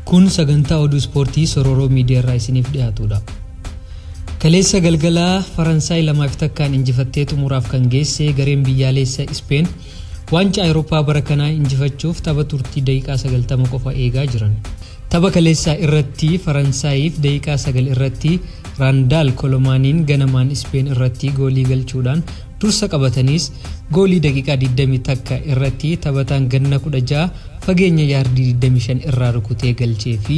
Kun sagantaa oduu ispoortii Sororoo Miidiyaa irraa isiniif dhiyaatudha. Kaleessa galgalaa Faransaay 2-1 injifattee xumuraaf kan geesse gareen biyyaalessa Ispeen waancaa Awurooppaa bara kanaa injifachuuf tapha turtii daqiiqaa 90 qofa eegaa jiran. Tapha kaleessaa irratti Faransaayiif daqiiqaa 9 irratti Raandaal Kolomaaniin ganamaan Ispeen irratti goolii galchuudhaan dursa qabataniis goolii daqiiqaa 21 irratti taphataan ganna 16 fageenya yaardii 25 irraa rukutee galchee fi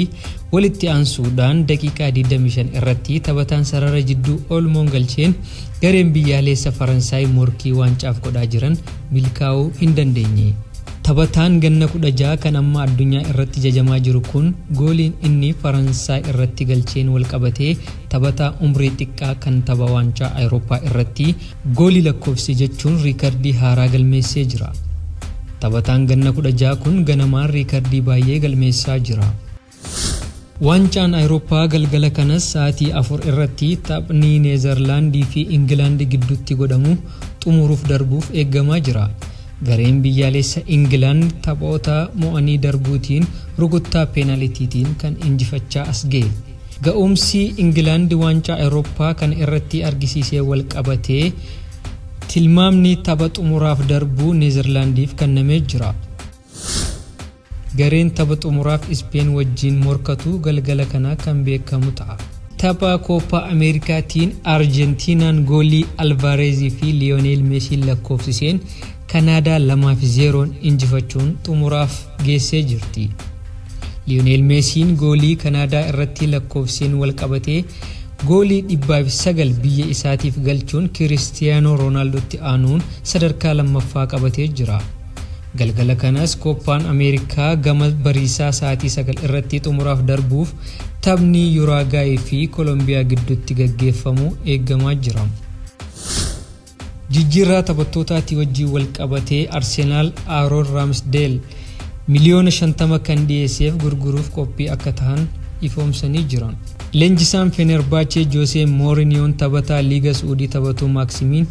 walitti aansuudhaan daqiiqaa 25 irratti taphataan sarara jidduu Olmoon galcheen gareen biyyaalessa Faransaay morkii waancaaf godhaa jiran milkaa'uu hin dandeenye. Taphataan ganna 16 kan amma addunyaa irratti jajamaa jiru kun gooliin inni Faransaay irratti galcheen wal qabatee taphataa umrii xiqqaa kan tapha waancaa Awurooppaa irratti goolii lakkoofse jechuun riikardii haaraa galmeessee jira. Taphataan ganna 16 kun ganamaan riikardii baay'ee galmeessaa jira. Waancaan Awurooppaa galgala kanas sa'aatii 4 irratti taphni Neezerlaandii fi Ingilaand gidduutti godhamu xumuruuf darbuuf eegamaa jira. Gareen biyyaalessa Ingilaand taphoota mo'anii darbuutiin rukuttaa peenaalitiitiin kan injifachaa as ga'e. Ga'umsi Ingilaand waancaa Awurooppaa kana irratti argisiisee wal qabatee tilmaamni tapha xumuraaf darbuu Neezerlaandiif kennamee jira. Gareen tapha xumuraaf Ispeen wajjin morkatu galgala kana kan beekamu ta'a. Tapha Kooppaa Ameerikaatiin Arjentiinaan goolii Alvaareezii fi Liyooneel Meesiin lakkoofsiseen Kanaadaa 2-0 injifachuun xumuraaf geessee jirti. Liyooneel Meesiin goolii Kanaadaa irratti lakkoofseen wal qabatee goolii 109 biyya isaatiif galchuun Kiristiyaanoo Roonaaldootti aanuun sadarkaa lammaffaa qabatee jira. Galgala kanas Kooppaan Ameerikaa gama bariisaa sa'aatii 9 irratti xumuraaf darbuuf taphni Yuraagaay fi Koolombiyaa gidduutti gaggeeffamu eegamaa jira. Jijjiirraa taphattootaatii wajjin wal qabatee Arsenaal Aaroon Raamsdeel miliyoona 50 kan dhiyeesseef gurguruuf qophii akka ta'an ifoomsanii jiran. Leenjisaan Fenerbahce Joosee Mooriniyoon taphataa Liiga Suudii taphatu Maaksimiin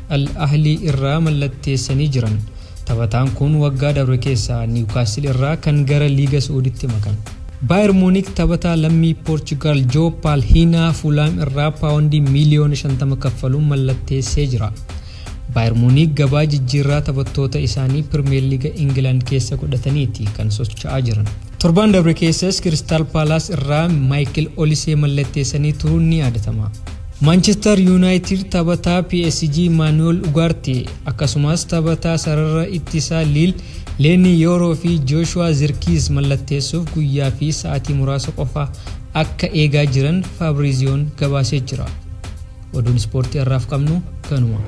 Al Ahlii irraa mallatteessanii jiran. Taphataan kun waggaa darbe keessa Niwukaastil irraa kan gara Liiga Suudiitti makan. Baayer Muunik taphataa lammii Poorchugaal Joo Paalhiinaa Fuulaam irraa paawundii miliyoona 50 kaffaluun mallatteessee jira. Baayer Muunik gabaa jijjiirraa taphattoota isaanii Pirimeer Liiga Ingilaand keessa godhataniiti kan socho'aa jiran. Torbaan darbe keessas Kiristaal Paalaas irraa Maayikil Olisee mallatteessanii turuun ni yaadatama. Manchester United taphataa PSG Manuel Ugarte akkasumas taphataa sarara ittisaa Lille Leni Yoro fi Joshua Zirkiz mallatteessuuf guyyaa fi sa'aatii muraasa qofa akka eegaa jiran Fabriziyoon gabaasee jira. Oduun ispoortii har'aaf qabnu kanuma.